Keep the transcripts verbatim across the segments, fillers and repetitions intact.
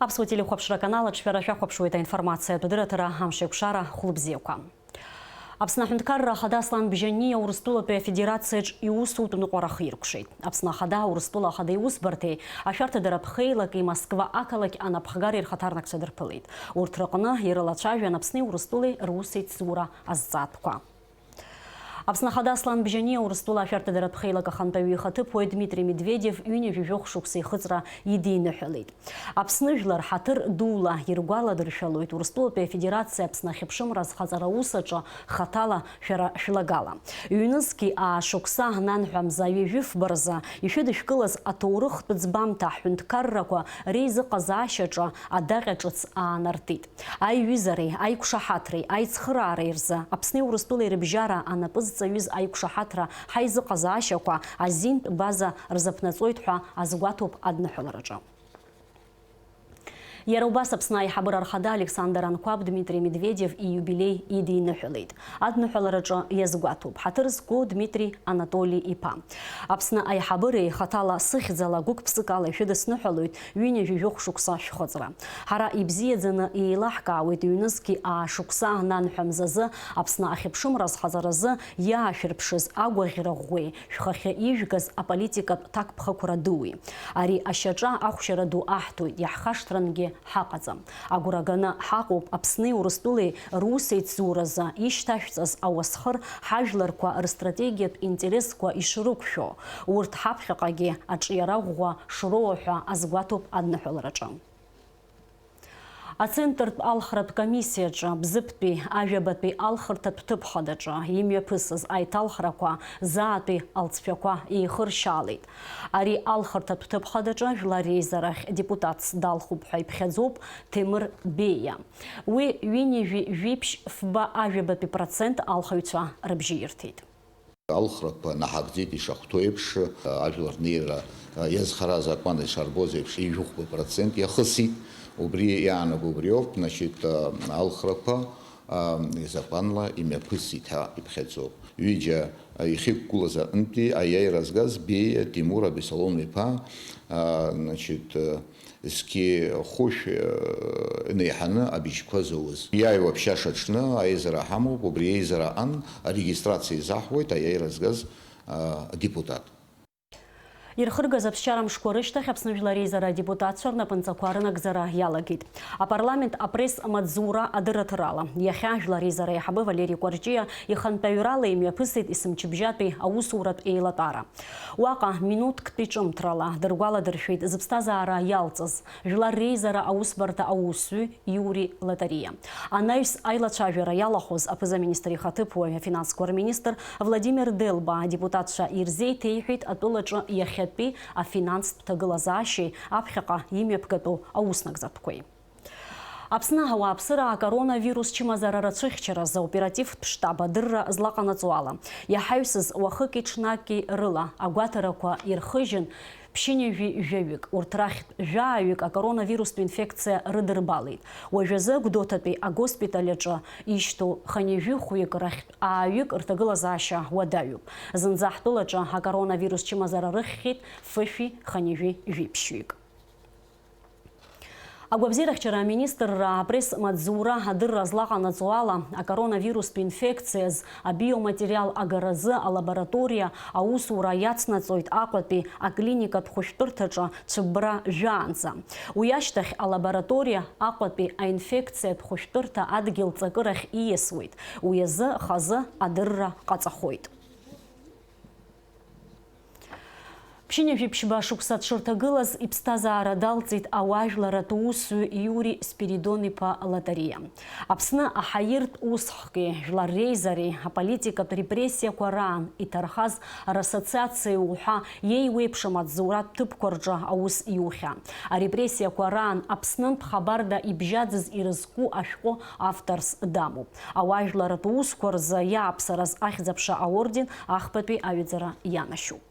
Аԥсуа телехәаԥшра аканал аҿы шәара шәахәаԥшуеит аинформациатә адырраҭара Амшеикәшара, хәлыбзиақәа. Аԥсны Аҳәынҭқарра Ахада Аслан Бжьаниа Урыстәылатәи Афедерациаҿ иусутә ныҟәара ахиркәшеит. Аԥсны Ахада Урыстәыла Ахада Иусбарҭеи ашәарҭадара ԥхеилаки Москва ақалақь анапхгареи рхаҭарнакцәа дырԥылеит. Урҭ рыҟны ирылацәажәан Аԥсни Урыстәылеи русеицура азҵаатәқәа. Аԥсны Ахада Аслан Бжьаниа Урыстәыла ашәарҭадара ԥхеилак ахантәаҩы ихаҭыԥуаҩ Дмитри Медведев ҩынҩажәи жәохә шықәса ихыҵра идиныҳәалеит. Аԥсны жәлар ҳаҭыр дула иргәаладыршәалоит Урыстәылатәи Афедерациа Аԥсны ахьыԥшымра азхаҵара аус аҿы хаҭала шәара шәлагала. Ҩнызқьи аа шықәса ананҳәамза ҩажәи фба рзы ишәыдышәкылаз аҭоурыхтә ӡбамҭа ҳҳәынҭқаррақәа реизыҟазаашьаҿы адаҟьа ҿыц аанартит. Аиҩызареи, аиқәшаҳаҭреи, аицхыраареи рзы Аԥсни Урыстәылеи рыбжьара анапы зҵаҩыз аиқәшаҳаҭра ҳаизыҟазаашьақәа азинтә база рзаԥнаҵоит ҳәа азгәаҭоуп адныҳәалараҿы. Иара убас Аԥсны аиҳабыра рхада Александр Анқәаб Дмитри Медведев ииубилеи идиныҳәалеит. Адныҳәалараҿы иазгәаҭоуп ҳаҭыр зқәу Дмитри Анатоли-иԥа. Аԥсны аиҳабыреи хаҭала сыхьӡала гәык-ԥсыкала ишәыдысныҳәалоит ҩынҩажәи жәохә шықәса шәхыҵра. Ҳара ибзиаӡаны еилаҳкаауеит ҩнызқьи аа шықәса ананҳәамз азы Аԥсны ахьыԥшымра азхаҵаразы иаашәырԥшыз агәаӷьра ӷәӷәеи шәхахьы ижәгаз аполитикатә ҭакԥхықәра дууи. Ари ашьаҿа ахәшьара ду аҳҭоит, иаҳхашҭрангьы ҳаҟаӡам. Агәра ганы ҳаҟоуп Аԥсни Урыстәылеи русеицзуразы ишьҭашәҵаз ауасхыр ҳажәларқәа рыстратегиатә интересқәа ишрықәшәо, урҭ ҳаԥхьаҟагьы аҿиара ӷәӷәа шроуа ҳәа азгәаҭоуп адныҳәалараҿы. Ацентртә алхратә комиссиаҿы Бзыԥтәи ажәабатәи алхырҭатә ҭыԥ хадаҿы имҩаԥысыз аиҭалхрақәа заатәи алҵшәақәа еихыршьаалеит. Ари алхырҭатә ҭыԥ хадаҿы Жәлар Реизарахь депутатс далхуп ҳәа иԥхьаӡоуп Ҭемыр Беиа. Уи ҩынҩажәи жәиԥшь фба ажәабатәи процент алхыҩцәа рыбжьы ирҭеит. Алхрақәа наҳагӡеит ишахәҭоу еиԥш, ажәлар рнеира иазхара азакәан ишарбоз еиԥш, ижәыхәба процент иахысит. Убри иаанаго убриоуп, значит, алхрақәа закәанла имҩаԥысит ҳәа иԥхьаӡоуп. Ҩыџьа ихьықәгылаз аҟынтәи аиааира згаз Беиа Тимур Абесалом-иԥа, значит, зқьи хәышә, э, инеиҳаны абжьқәа зауз. Иааиуа ԥшьаша аҽны аизара ҳамоуп, убри аизара аҟан арегистрациа изаҳуеит аиааира згаз, а, адепутат. Ирхыргаз аԥсшьара мшқәа рышьҭахь Аԥсны Жәлар Реизара адепутатцәа рнапынҵақәа рынагӡара иалагеит. Апарламент апресс-маҵзура адырраҭарала, иахьа Жәлар Реизара аиҳабы Валери Кәарҷиа ихантәаҩрала имҩаԥысит есымчыбжьатәи аусуратә еилатәара. Уаҟа минуҭктәи ҿымҭрала дыргәаладыршәеит зыԥсҭазаара иалҵыз, Жәлар Реизара аусбарҭа аусзуҩ Иури Лотариа. Анаҩс аилацәажәара иалахәыз аԥыза-министр ихаҭыԥуаҩ, афинансқәа рминистр Владимир Делба адепутатцәа ирзеиҭеиҳәеит атәылаҿы иахьатәи афинанстә ҭагылазаашьеи аԥхьаҟа имҩаԥгатәу ауснагӡатәқәеи. Аԥсны ауааԥсыра акоронавирус чымазара рацәыхьчаразы оперативтә штаб адырра злаҟанаҵо ала, иаҳаҩсыз уахыки ҽнаки рыла агәаҭарақәа ирхыжьын ԥшьынҩажәи жәаҩык, урҭ рахьтә жәааҩык акоронавирустә инфекциа рыдырбалеит. Уажәазы Гәдоуҭатәи агоспиталь аҿы ишьҭоу хынҩажәи хәҩык рахьтә ааҩык рҭагылазаашьа уадаҩуп. Зынӡа ҳтәылаҿы акоронавирус чымазара рыхьхьеит фышәи хынҩажәи жәиԥшьҩык. Агәабзиарахьчара аминистрра апресс-маҵзура адырра злаҟанаҵо ала, акоронавирустә инфекциаз абиоматериал агаразы алабораториа аусура иацнаҵоит Аҟәатәи аклиникатә хәышәтәырҭаҿы цәыббра жәаанӡа. Уи ашьҭахь алабораториа Аҟәатәи аинфекциатә хәышәтәырҭа адгьыл ҵакырахь ииасуеит. Уи азы хазы адырра ҟаҵахоит. Ԥшьынҩажәи ԥшьба шықәса дшырҭагылаз иԥсҭазаара далҵит ауаажәларратә усзуҩ Иури Спиридон-иԥа Лотариа. Аԥсны аҳаиртә усхки жәлар реизареи аполитикатә репрессиақәа раан иҭархаз рассоциациа уҳәа иеиуеиԥшым аҵзуратә ҭыԥқәа рҿы аус иухьан. Арепрессиақәа раан Аԥснынтә хабарда ибжьаӡыз ирызку ашәҟәы авторс дамоуп. Ауаажәларратә усқәа рзы иааԥсараз Ахьӡ-аԥша аорден ахԥатәи аҩаӡара ианашьоуп.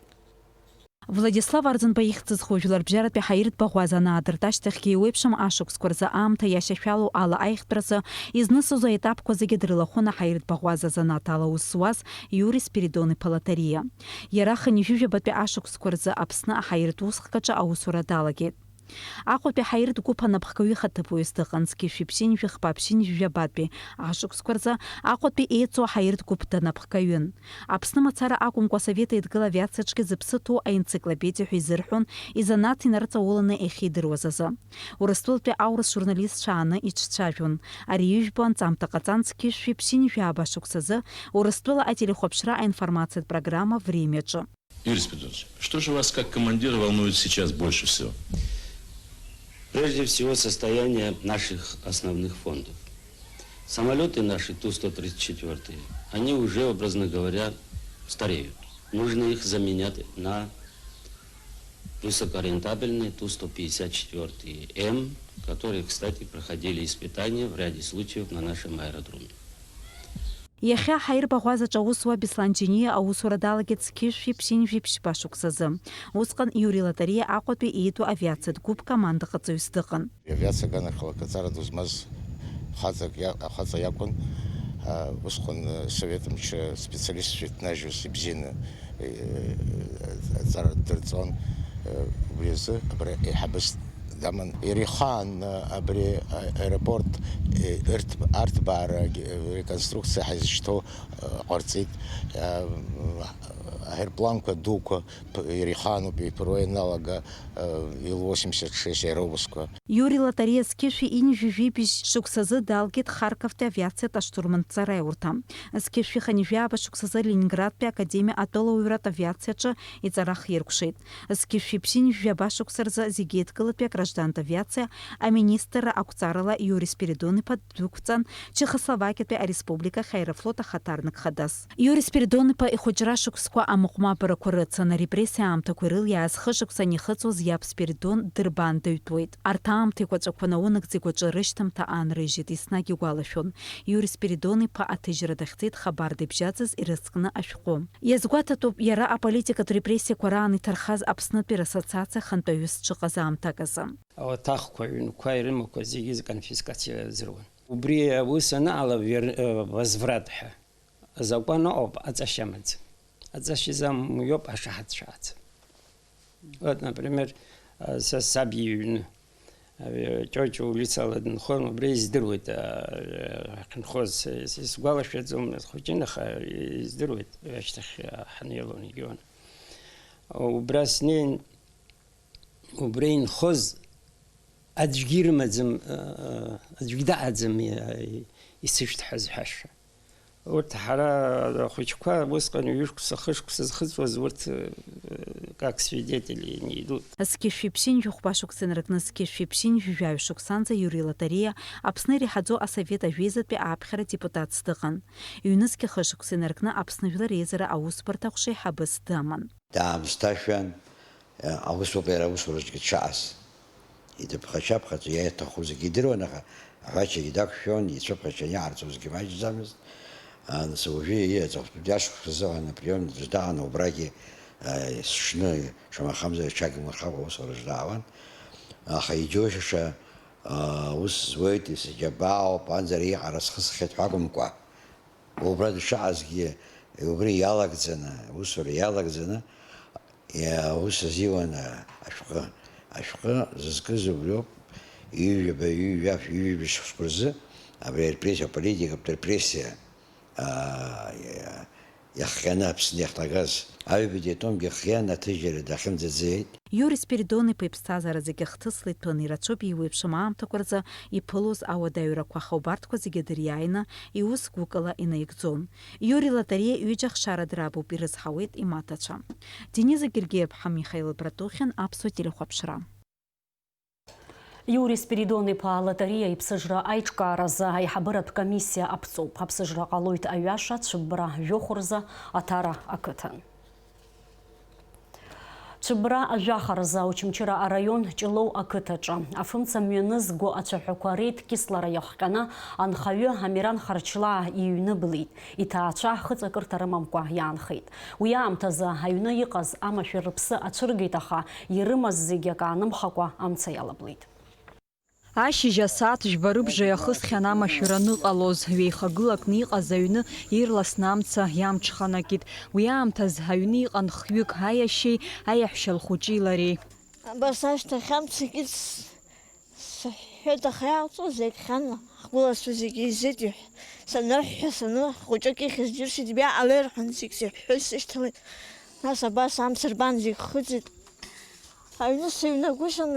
Владислав Арӡынба ихьӡ зху жәларбжьаратәи ҳаиртә баӷәаза анаадырт ашьҭахьгьы еиуеиԥшым ашықәсқәа рзы аамҭа иашьашәалоу ала аиӷьтәразы изнысыз аетапқәа зегьы дрылахәын аҳаиртә баӷәаза занааҭ ала аус зуаз Иури Спиридон-иԥа Лотариа. Иара хынҩажәижәабатәи ашықәсқәа рзы Аԥсны аҳаиртә усхк аҿы аусура далагеит. Аҟәатәи аҳаиртә гәыԥ анапхгаҩы ихаҭыԥуаҩыс дыҟан, зқьышәи ԥшьынҩажәи хԥа ԥшьынҩажәи жәаба-тәи ашықәсқәа рзы Аҟәатәи еицу аҳаиртә гәыԥ данапхгаҩын. Аԥсны мацара акәымкәа, Асовет Еидгыла авиациаҿгьы зыԥсы ҭоу аенциклопедиа ҳәа изырҳәон, изанааҭ инарҵауланы иахьидыруаз азы. Урыстәылатәи аурыс журналистцәа ааны иҿцәажәон. Ари ижәбо анҵамҭа ҟаҵан зқьышәи ԥшьынҩажәи жәаба шықәсазы Урыстәыла ателехәаԥшра аинформациатә программа Времиаҿы. Юрий Спиридонович, что же вас как командира волнует сейчас больше всего? Прежде всего, состояние наших основных фондов. Самолёты наши Ту сто тридцать четвёртые, они уже, образно говоря, стареют. Нужно их заменять на высокорентабельные Ту сто пятьдесят четвёртые М, которые, кстати, проходили испытания в ряде случаев на нашем аэродроме. Иахьа ҳаирбаӷәазаҿ аусуа Беслан Џьениа аусура далагеит зқьышәи ԥшьынҩажәи ԥшьба шықәсазы. Усҟан Иури Лотариа Аҟәатәи иитәу авиациатә гәыԥ командаҟаҵаҩыс дыҟан. Авиациа аганахьала акаҵара ду змаз хаҵак иа-, ахаҵа иакәын, а, усҟан, а, Совет мчы специалистцәа иҭнажьуаз ибзианы, э, аҵара дырҵон, э, убри азы абра еиҳабыс даман. Иара ихаан, а, абри, а, аеропорт, э, ырҭ-, арҭбаара, э, реконструкциа ҳазышьҭоу, э, ҟарҵеит. А, аерпланқәа дуқәа п-, иара ихаануп, иԥыруа ианалага, э, Ил восемьдесят шесть аеробусқәа. Иури Лотариа зқьышәи ҩажәи жәибжь шықәсазы далгеит Харковтәи авиациатә аштурманҭҵараиурҭа. Зқьышәи хынҩажәи жәаба шықәсазы Ленинградтәи академиа атәылауаҩратә авиациаҿы иҵара хиркәшеит. Зқьышәи ԥшьынҩажәи жәаба шықәса рзы зегьы еидкылатәи аграждантә авиациа аминистрра ақәҵарала Иури Спиридон-иԥа ддәықәҵан, Чехословакиатәи ареспубликахь аерофлот ахаҭарнак хадас. Иури Спиридон-иԥа ихәыҷра шықәсқәа амыҟәмабарақәа рыцын, арепрессиа аамҭақәа ирылиааз хышықәса анихыҵуаз иаб Спиридон дырбаандаҩтәуеит. Арҭ аамҭа еиқәаҵәақәа наунагӡа игәаҿы рышьҭамҭа аанрыжьит, еснагь игәалашәон. Иури Спиридон-иԥа аҭыжьра дахьцеит хабар дыбжьаӡыз ирызкны ашәҟәы. Иазгәаҭатәуп иара аполитикатә репрессиақәа раан иҭархаз Аԥснытәи рассоциациа ахантәаҩыс дшыҟаз аамҭак азы. Ауаҭахқәа, аҩнқәа ирымақәа зегьы зконфискациа азыруан. Убри аус анаҟала вер-, э, возврат ҳәа азакәан ыҟоуп, аҵашьа амаӡам. Аҵашьа изамоу иоуп ашаҳаҭцәа ацым. Вот, например, э, са саб иҩны, э, Ҷоҷо улицала дынхон, убри издыруеит, э, ҳахьынхоз, э, исгәалашәаӡом, хәыҷын, аха издыруеит, ашьҭахь, э, ҳанеилон егьион. Убра снеин, убра инхоз аӡәгьы ирымаӡам, э, аӡәгьы даҟаӡам, э, исышәҭ ҳәа зҳәаша. Урҭ ҳара ахәыҷқәа усҟан ҩышықәса, хышықәса зхыҵуаз урҭ, э, как свидетели не идут. Зқьышәи ԥшьынҩажәи хәба шықәса инаркны зқьышәи ԥшьынҩажәи жәаҩа шықәсанӡа Иури Лотариа Аԥсны иреиҳаӡоу асовет ажәеизатәи ааԥхьара депутатс дыҟан. Ҩнызқьи хышықәса инаркны Аԥсны Жәлар Реизара аусбарҭа аҟәша еиҳабыс даман. Даамысҭашәан, аусоуп иара аусураҿгьы дшаҟаз. Идыԥхашьаԥхаҵо иаиҭаху зегьы идыруан, аха аҳәачагьы дақәшәон, ицәыԥхашьаны иҟарҵозгьы маҷӡамызт. А, нас уажәы ииаҵәахәтәи ашықәс азыҳәан априомник дырҭаан, убрагьы, а, есшны, шамахамзар, иҽагимырхакәа аусураҿы даауан. Аха иџьоушьаша, а, ус зуеит, исыџьабаауп, анзар иҟара схысхьеит ҳәа акәымкәа, убра дшаҟазгьы, убри иалагӡаны, аусура иалагӡаны, иа-, аус азиуан, а, ашәҟәы. Ашәҟәы зызкыз убриоуп, ҩажәаба, ҩажәа-, ҩажәа шықәсқәа рзы абри арепрессиа, аполитикатә репрессиа, а, иа-, иахҟьаны Аԥсны иахнагаз. Аҩбатәи атомгьы хиан аҭыжьра дахьынӡаӡеит. Иури Спиридон-иԥа иԥсҭазаара зегьы ахҭысла иҭәын, ирацәоуп иеиуеиԥшым аамҭақәа рзы иԥылоз ауадаҩрақәа, аха убарҭқәа зегьы дыриааины иус гәыкала инаигӡон. Иури Лотариа ҩыџьа ахшара драбуп, ирызҳауеит имаҭацәа. Дениза Гергиа-ԥҳа, Михаил Братухин, Аԥсуа телехәаԥшра. Иури Спиридон-иԥа Лотариа иԥсыжра аиҿкааразы аиҳабыратә комиссиа аԥҵоуп. Аԥсыжра ҟалоит аҩаша цәыббра жәохә рзы Аҭара ақыҭан. Цәыббра жәаха рзы Очамчыра араион Ҷлоу ақыҭаҿы афымца мҩанызго ацәаҳәақәа реидкьыслара иахҟьаны анхаҩы Амиран Харчлаа иҩны блит. Иҭаацәа хыҵакырҭа рымамкәа иаанхеит. Уи аамҭазы аҩны иҟаз амашәыр рыԥсы ацәыргеит, аха ирымаз зегьы акы аанымхакәа амца иалаблит. Ашьыжь асааҭ жәба рыбжа иахысхьан амашәыр аныҟалоз, ҩеихагылакны иҟаз аҩны ирласны амца иамҽханакит. Уи аамҭаз аҩны иҟан хҩык, аиашьеи аиаҳәшьа лхәыҷи лареи. Абас ашьҭахь амцагьы с-, сыҳәҳәеит, аха иаауҵо зегь хьан, ҳгәылацәа зегьы изеит иҳә-, саныҳәҳәа, саны хәыҷык ихьыз џьыршьеит, ибиаҟала ирҳәон зегь сыҳәҳәоит, сышьҭалеит. Нас абас амца рбан зегь хыҵит. Аҩны сыҩнагәышьан,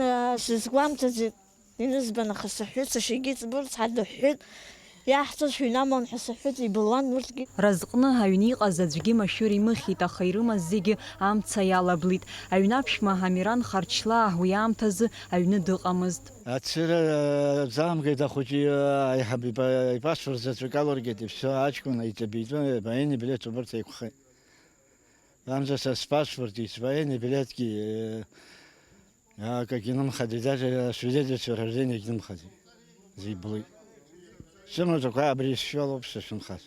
сызгәамҭаӡеит. Инызбан, аха сыҳәҳәеит, сашьагьы ҵбырц ҳадыҳәҳәеит, иаҳҵаз шәыҩнамлан ҳәа сыҳәҳәеит, ибылуан урҭгьы. Разҟны аҩны иҟаз аӡәгьы машәыр имыхьит, аха ирымаз зегьы амца иалаблит. Аҩны аԥшәма Амиран Харчлаа уи аамҭазы аҩны дыҟамызт. Ацәыра, э, залымгеит ахәыҷы, э, аиҳаб иба-, ипаспорт заҵәык алыргеит, иԥсы аҷкәын иҵабитәы, военный билет убарҭ еиқәхеит. Амза са спаспорти, своени билетки, акагьы нымхаӡеит, даже асвидетельство о рождении нымхаӡеит. Зегь блит. Сымаҵәақәа абри сшәалоуп сышәынхаз.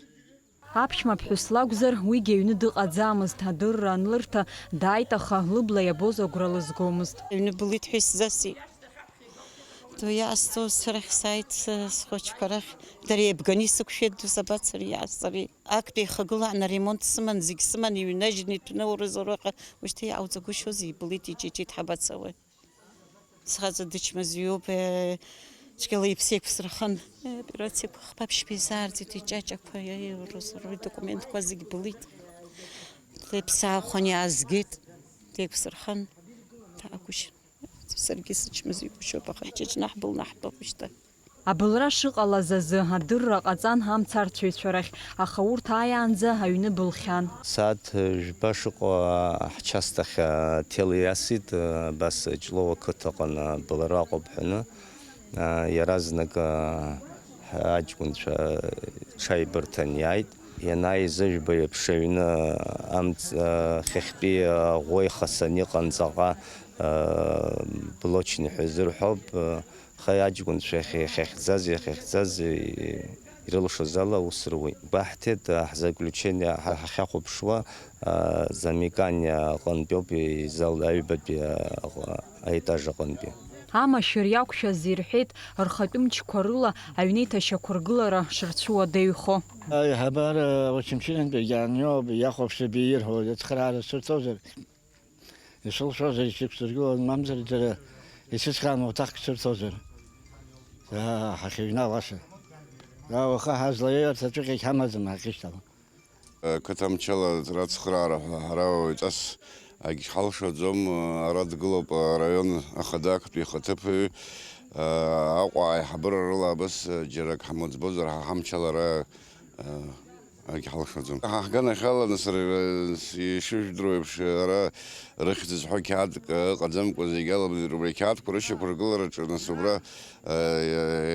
Аԥшәма ԥҳәыс лакәзар, уигьы аҩны дыҟаӡамызт, адырра анлырҭа, дааит, аха лыбла иабоз агәра лызгомызт. Аҩны былит ҳәа исзасит. Ду иаасҭо сара сааит, схәыҷқәа рахь, дара еибганы исықәшәеит, ду сабацари, иаасҵари? Актәи ихагылаан аремонт сыман, зегь сыман, иҩнажьны иҭәны урызураҟа, ушьҭа иаауӡагәышьозеи, ибылит, иҷыҷит, ҳабацауеи? Схаҵа дычмазаҩуп, э, цәгьала иԥсы еиқәсырхын. Э, операциақәа хԥа-ԥшьба изаарҵеит, иҷаҷақәа, э, урызура, идокументқәа зегь былит. Лыԥсы аахәан иаазгеит, деиқәсырхан, даагәышьан. Саргьы сычмазаҩгәышьоуп, аха иҷыҷны ҳбылны ҳтәоуп ушьҭа. Абылра шыҟалаз азы адырра ҟаҵан амцарцәаҩцәа рахь, аха урҭ ааиаанӡа аҩны былхьан. Сааҭ жәба шыҟоу ҳчасҭахь аҭел иасит, абас Ҷлоу ақыҭаҟны абылра ыҟоуп ҳәаны, иаразнак аҷкәынцәа ҽаибырҭан иааит. Ианааиз, жәба еиԥш аҩны амц-, хыхьтәи аӷәы ихасаны иҟан, ҵаҟа блочный ҳәа изырҳәоуп. Аха аҷкәынцәа иахьа-, иахьахьӡаз, иахьахьӡаз, и-, ирылшоз ала аус руеит. Гәаҳҭеит, ҳзаключение ҳа-, ҳахьахәаԥшуа, а, замыкание аҟынтәи ауп, изал аҩбатәи, а, аҟ-, аетаж аҟынтәи. Амашәыр иақәшәаз ирҳәеит, рхатәы мчқәа рыла аҩны иҭашьақәыргылара шырцәуадаҩхо. Аиҳабыра Очамчырантәи ианиоуп, иахәаԥшып, ирҳәоит, ацхыраара сырҭозар. Исылшозар исықәсыргылон, мамзар џьара исыцхрааны уаҭахк сырҭозар. Аа, ҳахьыҩналаша. Аа, уаха ҳазлаиарц аҵәыҟьагь ҳамаӡам, ҳахьышьҭала. Қыҭамчала рацхыраара ҳәа ҳара уаҩҵас агьҳалшаӡом, ара дгылоуп араион ахада актәи ихаҭыԥуаҩ, Аҟәа аиҳабыра рыла абас џьарак ҳмыӡбозар, ҳа ҳамчала ара Агьҳалшаӡом. Ҳа ҳганахьала, нас, р-, ишыжәдыруа еиԥш, ара рыхьӡ зҳәо қьаадк ыҟаӡамкәа, зегь алабҵеит, убри ақьаадқәа рышьақәыргылараҿы, нас, убра, э,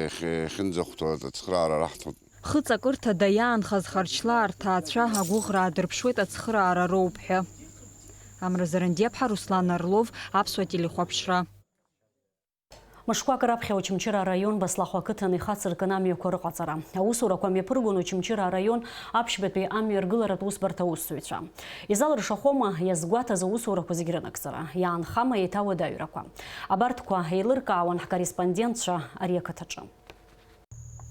иахь-, иахьынӡахәҭоу ацхыраара раҳҭоит. Хыҵакырҭада иаанхаз Харчлаа рҭаацәа агәыӷра аадырԥшуеит ацхыраара роуп ҳәа. Амра Зарандиаԥҳа, Руслан Орлов, Аԥсуа телехәаԥшра. Мышқәак раԥхьа Очамчыра араион Баслахә ақыҭан ихацыркын амҩақәа рыҟаҵара. Аусурақәа мҩаԥыргон Очамчыра араион аԥшьбатәи амҩаргыларатә усбарҭа аусзуҩцәа. Изалыршахома иазгәаҭаз аусурақәа зегь рынагӡара, иаанхама еиҭауадаҩрақәа? Абарҭқәа еилыркаауан ҳкорреспондентцәа ари ақыҭаҿы.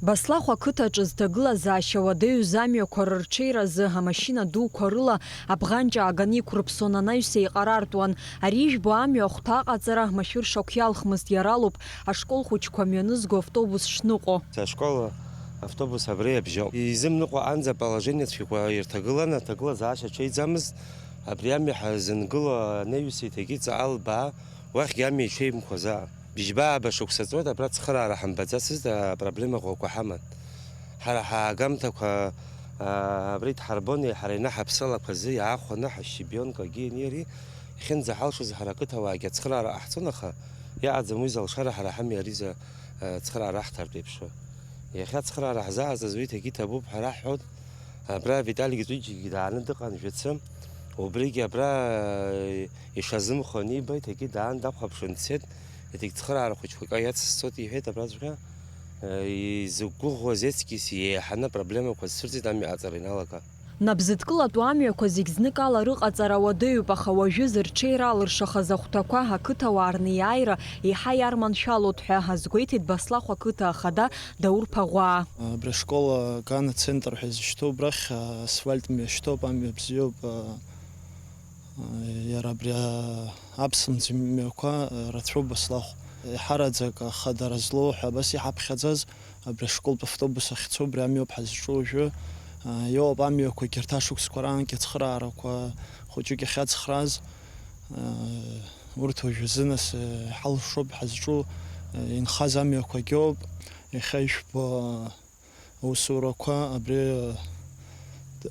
Баслахә ақыҭаҿы зҭагылазаашьа уадаҩыз амҩақәа рырҽеиразы амашьына дуқәа рыла абӷанҷ ааганы иқәрыԥсон анаҩс еиҟарартәуан. Ари ижәбо амҩа ахәҭа аҟаҵара машәыр шақә иалхмызт, иара алоуп ашкол хәыҷқәа мҩанызго автобус шныҟәо. Ашкол автобус абри иабжьоуп. Изымныҟәаанӡа аположение цәгьақәа ирҭагылан, аҭагылазаашьа ҽеиӡамызт. Абри амҩа ҳазынгыло анаҩс еиҭагьы ҵаҟа лбаа, уахьгьы амҩа иҽеимқәазаап. Быжьба-ааба шықәса ҵуеит, абра цхыраара ҳамбаӡацызт, апроблема ӷәӷәақәа ҳаман. Ҳара ҳаагамҭақәа, аа, абра идҳарбон, еиҳараны ҳаԥсалақәа азы иаахәаны, ҳашьыбионкагьы иани иареи иахьынӡаҳалшоз, ҳара ақыҭауаагьы ацхыраара ҟаҳҵон, аха иаҟаӡам уи залшара ҳара ҳамҩа ариза, аа, цхыраара аҳҭартә еиԥш. Иахьа ацхыраара ҳзааӡаз уи иҭагьы иҭабуп ҳәа раҳҳәон. Абра Витали Георгиевичгьы дааны дыҟан, жәацы. Убригьы абра, э, ишазымхо аниба, иҭагьы даан дахәаԥшуан дцеит, иҭагь цхыраара хәыҷқәак иацысҵоит иҳәеит абраҵәҟьа, э, изықәгәыӷуаз еҵкьыс иеиҳаны апроблемақәа зцәырҵит амҩа аҵара иналага. Напзыдкылатәу амҩақәа зегь зныкала рыҟаҵара уадаҩуп, аха уажәы зырҽеира алыршахаз ахәҭақәа ақыҭауаа рнеиааира еиҳа иарманшәалоит ҳәа азгәеиҭеит Баслахә ақыҭа ахада Даур Ԥаӷәаа. Абри ашкол агана центр ҳәа изышьҭоу убрахь асфальт мҩа шьҭоуп, амҩа бзиоуп. Иара абри Аԥсымӡ мҩақәа рацәоуп Баслахә. Еиҳараӡак ахадара злоу ҳәа абас иҳаԥхьаӡаз, абри ашколтә автобус ахьцо, убри амҩоуп ҳазҿу уажәы. Иоуп амҩақәагьы, арҭ ашықәсқәа раанкьа ацхыраарақәа хәыҷык иахьацхрааз. Урҭ уажәазы, нас, иҳалшоуп ҳазҿу, инхаз амҩақәагьоуп. Иахьа ишәбо аусурақәа абри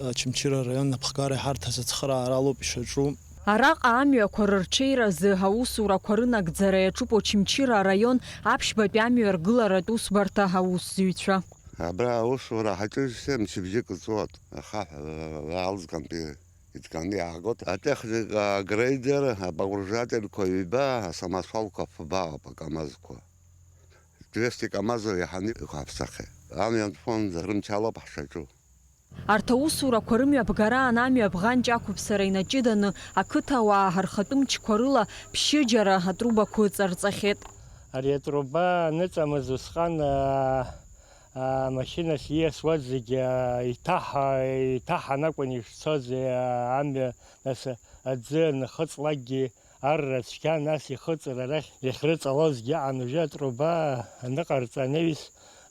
Очамчыра араион аԥхгара иҳарҭаз ацхыраара алоуп ишаҿу. Араҟа амҩақәа рырҽеиразы аусурақәа рынагӡара иаҿуп Очамчыра араион аԥшьбатәи амҩа ргыларатә усбарҭа аусзуҩцәа. Абра аусура ҳаҿызшәа мчыбжьык ҵуеит, ахаҳә алҵгантәи иҵганы иаагоит. Атехника, агрейдер, апогружательқәа ҩба, асамосвалқәа фба ауп, акамазқәа. Двести камазов иаҳаны иқәаҳԥсахьеит. Амҩан фонд рымч алоуп ҳшаҿу. Арҭ аусурақәа рымҩаԥгараан амҩа абӷанҷ ақәыԥсара инаҷыданы, ақыҭауаа рхатәы мчқәа рыла ԥшьыџьара атрубақәа ыҵарҵахьеит. Ари атруба аныҵамыз усҟан, аа, аа, машьынас ииасуаз зегьы, аа, иҭаҳа-, иҭаҳан акәын ишцоз, аа, амҩа, нас, аӡы анхыҵлакгьы, арра цәгьан, нас ихыҵра арахь иахьрыҵалозгьы ыҟан. Уажәы атруба аныҟарҵа анаҩс,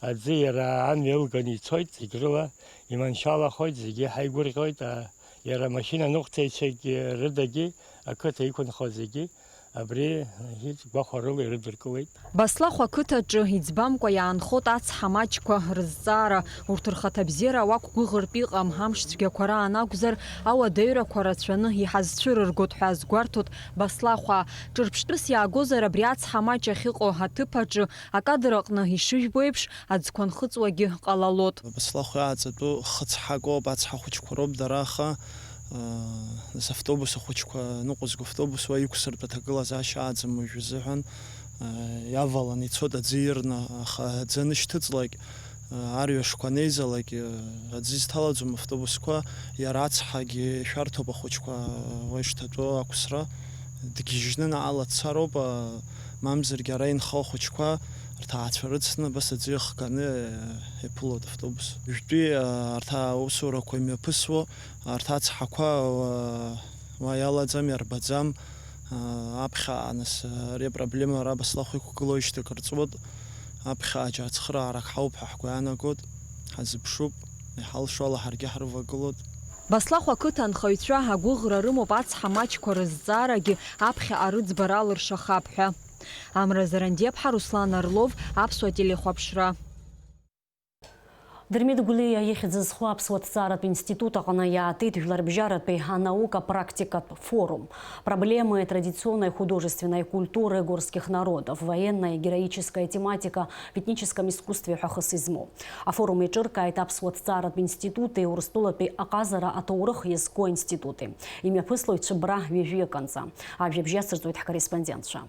аӡы иара амҩа ылганы ицоит, зегь рыла иманшәалахоит, зегьы ҳаигәырӷьоит, а, иара амашьына ныҟәцаҩцәагьы рыдагьы, ақыҭа иқәынхо зегьы абри, ит, гәахәарыла ирыдыркылеит. Баслахә ақыҭаҿы иӡбамкәа иаанхоит ацҳа маҷқәа рызҵаара, урҭ рхаҭабзиара уақәгәыӷыртә иҟам, амш цәгьақәа раан акәзар, ауадаҩрақәа рацәаны иҳазцәырыргоит ҳәа азгәарҭоит Баслахәаа. Ҿырԥштәыс иаагозар, абри ацҳа маҷ ахьыҟоу аҭыԥ аҿы акадр аҟны ишыжәбо еиԥш, аӡқәа нхыҵуагьы ҟалалот. Баслахә иааҵатәу хыцҳакоуп, ацҳа хәыҷқәа роуп дара, аха, нас автобус ахәыҷқәа ныҟәызго автобус уа иқәсыртәу аҭагылазаашьа ааӡам уажә азыҳәан, иаваланы ицоит аӡы ирны, аха аӡы анышьҭыҵлак, арҩашқәа анеизалак, аӡы изҭалаӡом автобусқәа, иара ацҳагьы шәарҭоуп ахәыҷқәа уа ишҭатәоу ақәсра, дгьежьны наҟ ала дцароуп, мамзаргьы ара инхо ахәыҷқәа рҭаацәа рыцны абас аӡы иахганы иԥылоит автобус. Уажәтәи арҭ аусурақәа имҩаԥысуа, арҭ ацҳақәа уа, уа иалаӡам, иарбаӡам. Аԥхьаҟа, нас, ари апроблема ара Баслахә иқәгылоижьҭеи акыр ҵуеит. Аԥхьаҟа џьара цхыраарак ҳауп ҳәа ҳгәы иаанагоит, ҳазыԥшуп, иҳалшо ала ҳаргьы ҳрывагылоит. Баслахә ақыҭа анхаҩцәа агәыӷра рымоуп ацҳа маҷқәа рызҵаарагьы аԥхьаҟа рыӡбара алыршахап ҳәа. Амра Зарандиаԥҳа, Руслан Орлов, Аԥсуа телехәаԥшра. Дырмит Гәлиа ихьӡ зху Аԥсуа ҭҵааратә институт аҟны иаатит жәларбжьаратәи анаукатә практикатә форум. Проблемы традиционной художественной культуры горских народов, военная героическая тематика в этническом искусстве ҳәа хыс измоу. Афорум еиҿыркааит Аԥсуа ҭҵааратә институти Урыстәылатәи аҟазара аҭоурых иазку аинститути. Имҩаԥыслоит цәыббра ҩажәи аканӡа. Ажәабжь иацырҵоит ҳкорреспондентцәа.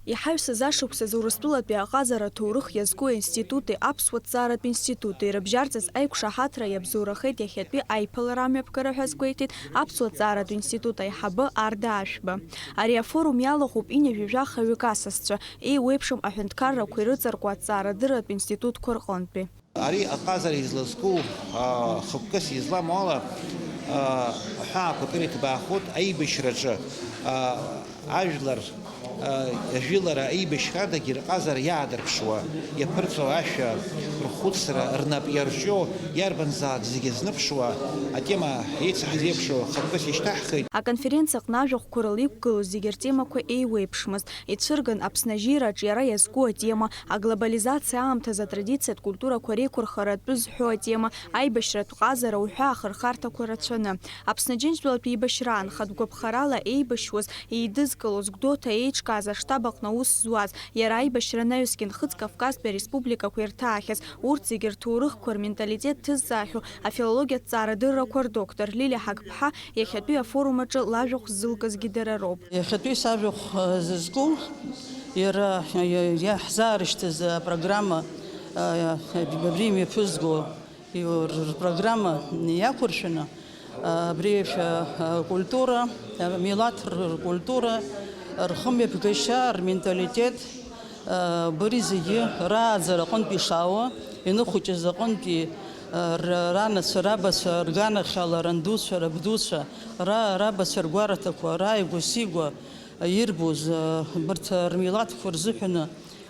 Иҳаҩсыз ашықәсазы Урыстәылатәи аҟазара аҭоурых иазку аинститути Аԥсуа ҭҵааратә институти рыбжьарҵаз аиқәшаҳаҭра иабзоурахеит иахьатәи аиԥылара амҩаԥгара ҳәа азгәеиҭеит Аԥсуа ҭҵааратә институт аиҳабы Арда Ашәба. Ари афорум иалахәуп ҩажәи жәаха ҩык асасцәа, еиуеиԥшым аҳәынҭқаррақәа ирыҵаркуа аҭҵаарадырратә институтқәа рҟынтәи. Ари аҟазара излазку, а, хықәкыс изламоу ала, а, аҳәаақәа акыр иҭбаахоит аибашьраҿы, а, ажәлар, а, ажәылара аибашьрадагьы рҟазара иаадырԥшуа, иаԥырҵо ашәа, рхәыцра, рнап иарҿио, иарбанзаалак зегьы азныԥшуа атема еицаҳзеиԥшу хықәкыс ишьҭаҳхит. Аконференциа аҟны ажәахәқәа рыла иқәгылоз зегьы ртемақәа еиуеиԥшмызт. Ицәырган Аԥсны ажьираҿ иара иазку атема, аглобализациа аамҭазы атрадициатә культурақәа реиқәырхара атәы зҳәо атема, аибашьратә ҟазара уҳәа ахырхарҭақәа рацәаны. Аԥсны Џьынџьтәылатә еибашьраан хатә гәаԥхарала еибашьуаз, еидызкылоз Гәдоуҭа еиҿкааз аштаб аҟны аус зуаз, иара аибашьра анаҩсгьы Нхыҵ Кавказтәи ареспубликақәа ирҭаахьаз, урҭ зегьы рҭоурыхқәа рменталитет ҭызҵаахьоу афилологиатә ҭҵаарадыррақәа рдоктор Лилиа Ҳагԥҳа иахьатәи афорум аҿы лажәахә ззылкызгьы дара роуп. Иахьатәи сажәахә, э, зызку, иара, э, иаҳзаарышьҭыз апрограмма, э, абри имҩаԥызго, р-, рпрограмма иақәыршәаны, э, абри еиԥш, э, акультура, амилаҭ р-, ркультура, рхымҩаԥгашьа, рменталитет, э, убри зегьы рааӡара аҟынтә ишаауа, иныхәыҷыз аҟынтәи Р-, ранацәа, рабацәа рганахьала, рандуцәа, рабдуцәа, ра-, рабацәа ргәараҭақәа, рааигәа-сигәа ирбоз, ы, абарҭ рмилаҭқәа рзыҳәаны,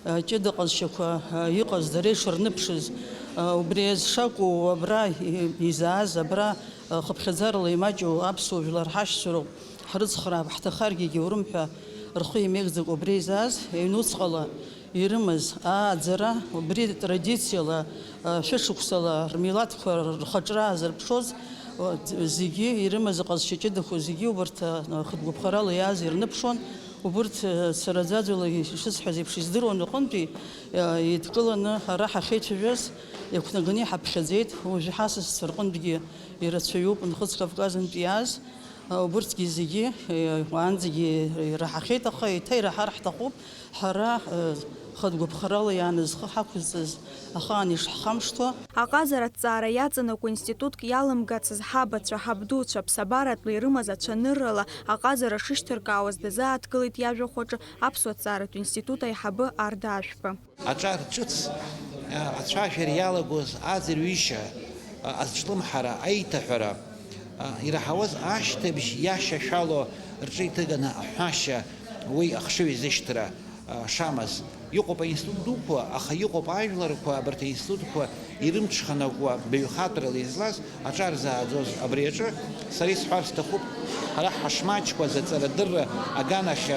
ы, ҷыда ҟазшьақәа, ы, иҟаз, дара ишырныԥшыз, ы, убри азы шакәу абра и-, изааз, абра, ы, хыԥхьаӡарала имаҷу аԥсуа жәлар ҳашьцәа роуп, ҳрыцхраап, ҳҭахаргьы егьаурым ҳәа рхы имеигӡакәа убра изааз, ҩнуҵҟала ирымаз ааӡара, убри традициала, а, шәышықәсала рмилаҭқәа рхаҿра аазырԥшуаз, а, зегьы ирымаз аҟазшьа ҷыдақәа зегьы убарҭ, а, хатә гәаԥхарала иааз ирныԥшуан. Убырҭ, а, сара аӡәаӡәала ишысҳәаз еиԥш издыруан аҟынтәи, а, еидкыланы ара ҳахьеицәажәаз, иақәнаганы иҳаԥхьаӡеит. Уажәы ҳасасцәа рҟынтәгьы ирацәаҩуп Нхыҵ Кавказынтә иааз. А, убырҭгьы зегьы, э, уаанӡагьы ираҳахьеит, аха еиҭа ираҳар ҳҭахуп. Ҳара, э, хатә гәаԥхарала иааны зхы ҳақәызҵаз ахаан ишҳхамышҭуа. Аҟазара аҭҵаара иаҵанакуа институтк иалымгацыз ҳабацәа, ҳабдуцәа, ԥсабаратәла ирымаз ацәаныррала аҟазара шышьҭыркаауаз дазааҭгылеит иажәахә аҿы Аԥсуа ҭҵааратә институт аиҳабы Арда Ашәба. Аҿар ҿыц, а, ацәажәара иалагоз аӡырҩышьа, а, азҿлымҳара, аиҭаҳәара, а, ираҳауаз ашьҭыбжь иашьашәало рҿы иҭыганы аҳәашьа, уи ахшыҩ изышьҭра, а, шамаз. Иҟоуп аинститут дуқәа, аха иҟоуп ажәларқәа, абарҭ аинститутқәа ирымҽханакуа баҩхатәрала излаз, аҿар зааӡоз абри аҿы сара исҳәар сҭахуп, ҳара ҳашмаҷқәаз аҵарадырра аганахь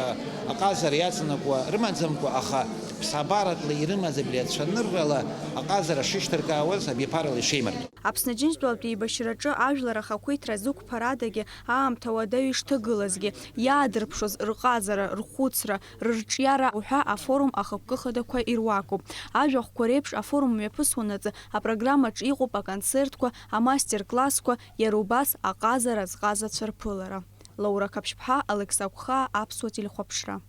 аҟазара иаҵанакуа рымаӡамкәа, аха ԥсабаратәла ирымаз абри ацәаныррала аҟазара шышьҭыркаауаз абиԥарала ишеимырдо. Аԥсны Џьынџьтәылатә еибашьраҿы ажәлар ахақәиҭра зықәԥарадагьы аамҭа уадаҩы ишҭагылазгьы, иаадырԥшуаз рҟазара, рхәыцра, рырҿиара уҳәа афорум ахықәкы хадақәа ируакуп. Ажәахәқәа реиԥш афорум мҩаԥысуанаҵы апрограммаҿ иҟоуп аконцертқәа, амастер-классқәа, иара убас аҟазара зҟазацәа рԥылара. Лаура Қаԥшьԥҳа, Алықьса Гәхаа, Аԥсуа телехәаԥшра.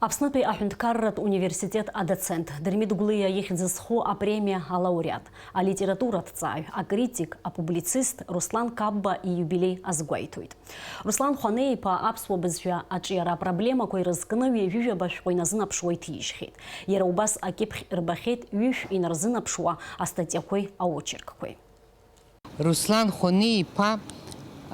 Аԥснытәи аҳәынҭқарратә университет адоцент, Дырмит Гәлиа ихьӡ зху апремиа алауреат, алитератураҭҵааҩ, акритик, апублицист Руслан Қапба ииубилеи азгәеиҭоит. Руслан Хәанеи-иԥа аԥсуа бызшәа аҿиара апроблемақәа ирызкны ҩажәижәаба шәҟәы иназынаԥшуа иҭижьхьеит. Иара убас акьыԥхь рбахьеит ҩышә инарзынаԥшуа астатиақәеи аочеркқәеи. Руслан Хәанеи-иԥа,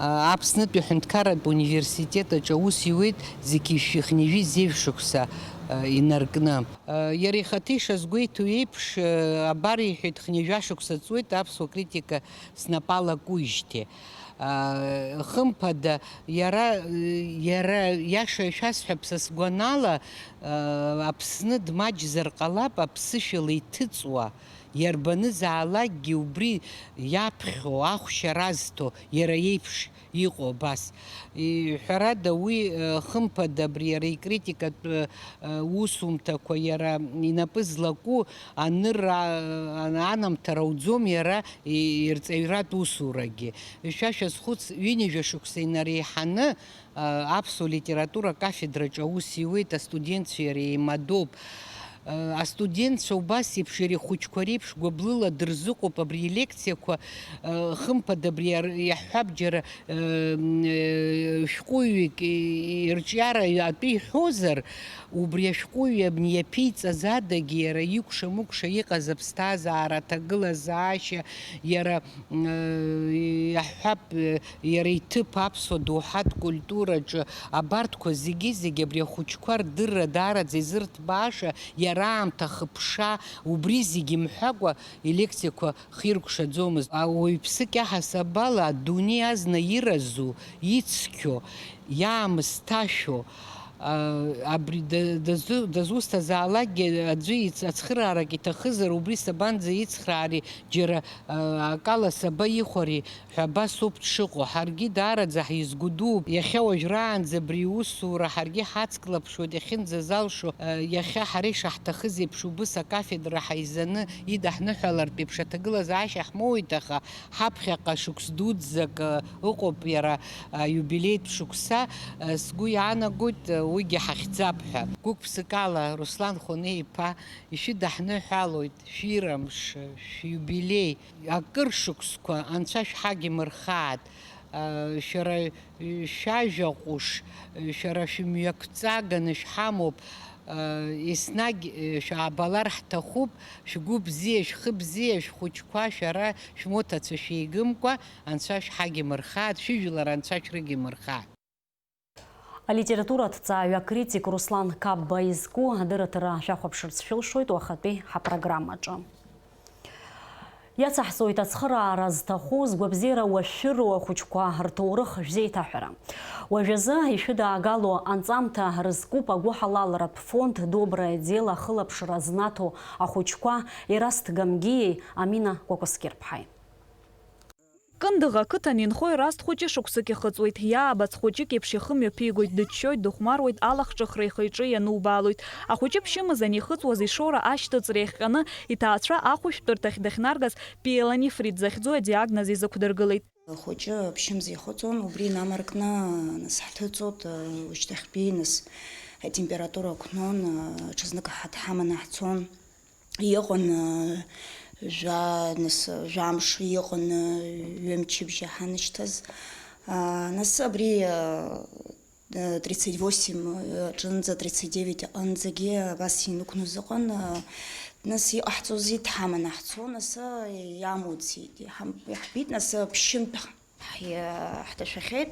а, Аԥснытәи аҳәынҭқарратә университет аҿы аус иуеит зқьи жәшәи хынҩажәи зеижә шықәса, а, инаркны. А, иара ихаҭа ишазгәеиҭо еиԥш, а, абар, иҳәеит, хынҩажәа шықәса ҵуеит аԥсуа критика снапы алакуижьҭеи. А, хымԥада, иара, иара иаша шәасҳәап, са сгәанала, а, Аԥсны дмаҷзар ҟалап аԥсышәала иҭыҵуа. Иарбанызаалакгьы убри иаԥхьо, ахәшьара азҭо, иара иеиԥш иҟоу абас. И-, ҳәарада, уи, э, хымԥада, абри иара икритикатә, э, э, усумҭақәа иара инапы злаку анырра, а-, анамҭар ауӡом иара и-, ирҵаҩратә усурагьы. Шәа шәазхәыц, ҩынҩажәа шықәса инареиҳаны, аԥсуа литература акафедраҿы аус иуеит, астудентцәа иара еимадоуп. Астудентцәа убас еиԥш, иара ихәыҷқәа реиԥш гәыблыла дырзыҟоуп абри илекциақәа, хымԥада абри иаҳҳәап, џьара шәҟәыҩҩык ирҿиара атәы иҳәозар, убри ашәҟәыҩҩы абни иаԥиҵаз адагьы иара икәша-мыкәша иҟаз аԥсҭазаара, аҭагылазаашьа, иара, иаҳҳәап, Иара иҭыԥ аԥсуа доуҳатә культураҿы абарҭқәа зегьы-зегьы абри ахәыҷқәа рдырра даараӡа изырҭбааша, иара аамҭа хыԥша, убри зегьы мҳәакәа илекциақәа хиркәшаӡомызт. Ауаҩԥсы кьаҳасабала адунеи азна иразу, ицқьо, иаамысҭашәо, а, абри да-, дазу-, дазусҭазаалакгьы аӡәы иц-, ацхыраарак иҭахызар, убри сабанӡа ицхраари, џьара, а, акала саба ихәари? Ҳәа абас ауп дшыҟоу, ҳаргьы даараӡа ҳизгәыдууп. Иахьа уажәраанӡа абри иусура ҳаргьы ҳацклаԥшуеит, иахьынӡазалшо, э, иахьа ҳара ишаҳҭахыз еиԥш убыс акафедра ҳаизаны идаҳныҳәалартә еиԥш аҭагылазаашьа ҳмоуит, аха ҳаԥхьаҟа шықәс дуӡӡак, э, ыҟоуп иара, э, аиубилеитә шықәса, э, сгәы иаанагоит, э, уигьы ҳахьӡап ҳәа. Гәык-ԥсыкала Руслан Хәанеи-иԥа ишәыдаҳныҳәалоит шәирамш, шәиубилеи. Акыр шықәсқәа Анцәа шәҳагимырхааит, шәара шәажәа ҟәыш, шәара шәымҩақәҵаганы шәҳамоуп, Еснагь шәаабалар ҳҭахуп, шәгәы бзиа, шәхы бзиа, шәхәыҷқәа шәара шәмоҭацәа шәеигымкәа Анцәа шәҳагимырхааит, шәыжәлар Анцәа шәрыгимырхааит. Алитература аҭҵааҩы акритик Руслан Қапба изку адырраҭара шәахәаԥшырц шәылшоит уахатәи ҳапрограммаҿы. Иацаҳҵоит ацхыраара зҭаху, згәабзиара уашәшәыроу ахәыҷқәа рҭоурых шәзеиҭаҳәара. Уажәазы ишәыдаагало анҵамҭа рызкуп агәыҳалалратә фонд Доброе дело ахылаԥшра знаҭо ахәыҷқәа Ераст Гамгиеи Амина Кәакәасқьырԥҳаи. Кындыӷ ақыҭан инхо Ераст хәыҷы шықәсык ихыҵуеит. Иаабац хәыҷык еиԥш ихы мҩаԥигоит, дыччоит, дыхәмаруеит, алахҿыхра ихы-иҿы ианубаалоит. Ахәыҷы ԥшьымз анихыҵуаз ишоура ашьҭыҵра иахҟьаны, иҭаацәа ахәышәтәырҭахь дахьнаргаз пиелонефрит захьӡу адиагноз изықәдыргылеит. Ахәыҷы ԥшьымз ихыҵуан, убри инамаркны, нас, ҳҭыҵуан, ушьҭахьтәи, нас, атемпература ықәнон, ҽазнык ҳа дҳаманы ҳцон. Иҟан, жәа-, нас, жәамш иҟан, ҩымчыбжьа ҳанышьҭаз. Нас абри, тридцать восемь аҿынӡа, тридцать девять аҟынӡагьы абас инықәназ ыҟан. Нас иҟаҳҵозеи, дҳаманы ҳцон, нас иамуӡеит, иҳам-, иаҳбеит, нас ԥшьынтә ҳ-, ҳҭашәахьеит,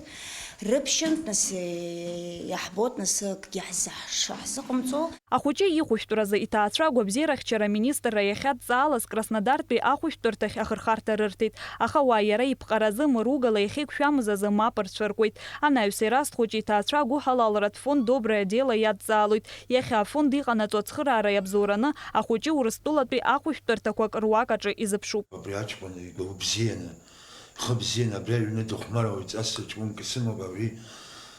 рыԥшьынтә, нас иаҳбоит, нас акгьы ҳзаҳ-, ҳзыҟамҵо. Ахәыҷы ихәышәтәразы иҭаацәа агәабзиарахьчара аминистрра иахьадҵаалаз Краснодартәи ахәышәтәырҭахь ахырхарҭа рырҭеит, аха уа иара иԥҟаразы, мыругала иахьеиқәшәамыз азы мап рцәыркуеит. Анаҩс Ераст хәыҷы иҭаацәа агәыҳалалратә фонд Доброе дело иадҵаалоит. Иахьа афонд иҟанаҵо ацхыраара иабзоураны ахәыҷы Урыстәылатәи ахәышәтәырҭақәак руак аҿы изыԥшуп. Абри аҷкәын игәы бзианы, ихы бзианы абри аҩны дыхәмаруа, иҵас ҷкәынк исымоуп, абри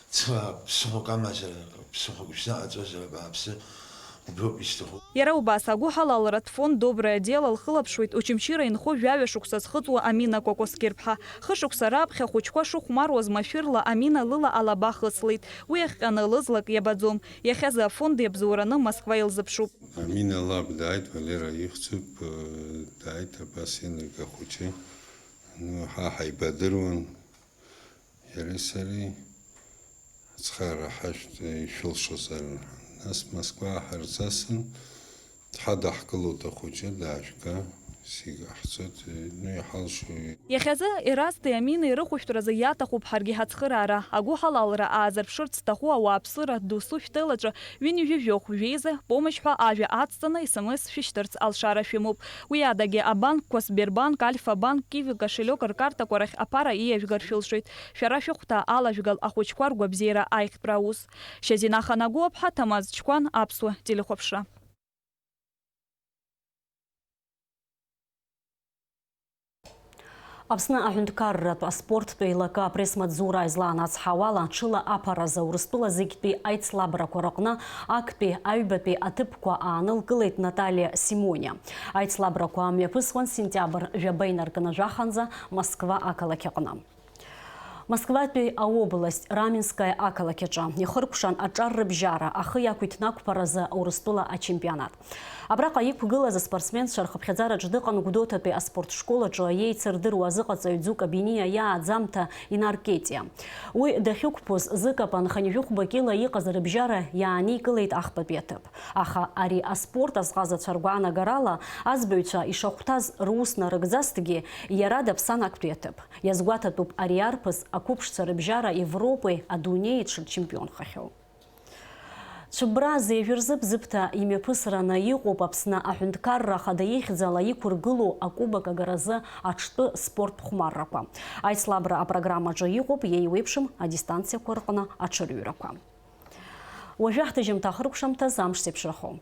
ца ԥсыхәак амазар, ԥсыхәак шәзаҟаҵозар, абааԥсы, уброуп исҭаху. Иара убас агәыҳалалратә фонд Доброе дело лхылаԥшуеит Очамчыра инхо жәаҩа шықәса зхыҵуа Амина Кәакәасқьырԥҳа. Хышықәса раԥхьа ахәыҷқәа шыхәмаруаз машәырла Амина лыла алаба хыслеит. Уи ахҟьаны лызлак иабаӡом. Иахьазы афонд иабзоураны Москва илзыԥшуп. Амина лаб дааит, Валера ихьӡуп, дааит, абас еилырга ахәыҷы. Ну, ҳа ҳаибадыруан, иареи сареи, ацхыраара ҳашәҭ, ишәылшозар. Нас Москва ҳарцасын, дҳадаҳкылоит ахәыҷы, даажәга, сигаҳцоит, ну, иҳалшо. Иахьазы Ерасти Аминеи рыхәышәтәразы иаҭахуп ҳаргьы ҳацхыраара. Агәыҳалалра аазырԥшырц зҭаху ауааԥсыра досу шәҭыҩлаҿы ҩынҩажәи жәохә жәеиза, помощь ҳәа ажәа ацҵаны, СМС шәышьҭырц алшара шәымоуп. Уи адагьы абанкқәа Сбербанк, Альфа-банк, Киви кошелек ркартақәа рахь аԥара ииажәгар шәылшоит. Шәара шәыхәҭа алажәгал ахәыҷқәа ргәабзиара аиӷьтәра аус. Шьазина Ханагәыаԥҳа, Ҭамаз Чқәан, Аԥсуа телехәаԥшра. Аԥсны аҳәынҭқарратә аспорттә еилакы апресс-маҵзура излаанацҳауала, ҽыла аԥаразы Урыстәыла зегьтәи аицлабрақәа рыҟны актәи аҩбатәи аҭыԥқәа аанылкылеит Наталиа Симониа. Аицлабрақәа мҩаԥысуан сентиабр жәаба инаркны жәаханӡа Москва ақалақь аҟны. Москватәи аобласт Раменское ақалақь аҿы ихыркәшан аҿар рыбжьара ахы иақәиҭны ақәԥаразы Урыстәыла ачемпионат. Абраҟа иқәгылаз аспортсменцәа рхыԥхьаӡараҿы дыҟан Гәдоуҭатәи аспорт школ аҿы иеицырдыруа азыҟаҵаҩ Ӡука Бениа иааӡамҭа Инар Кетиа. Уи дахьықәԥоз зыкапан хынҩажәи хәба кьыла иҟаз рыбжьара иааникылеит ахԥатәи аҭыԥ. Аха ари аспорт азҟазацәа ргәаанагарала, азбаҩцәа ишахәҭаз рус нарыгӡазҭгьы, иара даԥсан актәи аҭыԥ. Иазгәаҭатәуп ари арԥыс ақәыԥшцәа рыбжьара Европеи адунеи аҿы дчемпионхахьоу. Цәыббра зежәы рзы Бзыԥҭа имҩаԥысраны иҟоуп Аԥсны аҳәынҭқарра ахада ихьӡала иқәыргылоу акубок агаразы аҽтәы спорттә хәмаррақәа. Аицлабра апрограммаҿы иҟоуп иеиуеиԥшым адистанциақәа рҟны аҽырҩрақәа. Уажәы ҳҭыжьымҭа ахыркәшамҭаз амш зеиԥшрахо.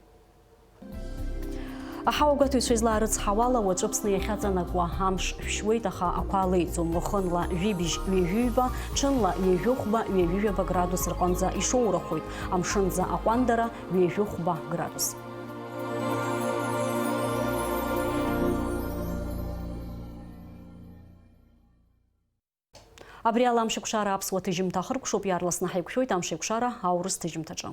Аҳауагәаҭаҩцәа излаарыцҳауала, уаҵәы Аԥсны иахьаҵанакуа амш шәшьуеит, аха ақәа леиӡом. Уахынла жәибжь ҩажәи ҩба, ҽынла ҩажәи хәба, ҩажәи жәаба градус рҟынӡа ишоурахоит, амшынӡа аҟәандара ҩажәи хәба градус. Абри ала Амшеикәшара аԥсуа ҭыжьымҭа ахыркәшоуп, иаарласны ҳаиқәшәоит Амшеикәшара аурыс ҭыжьымҭаҿы.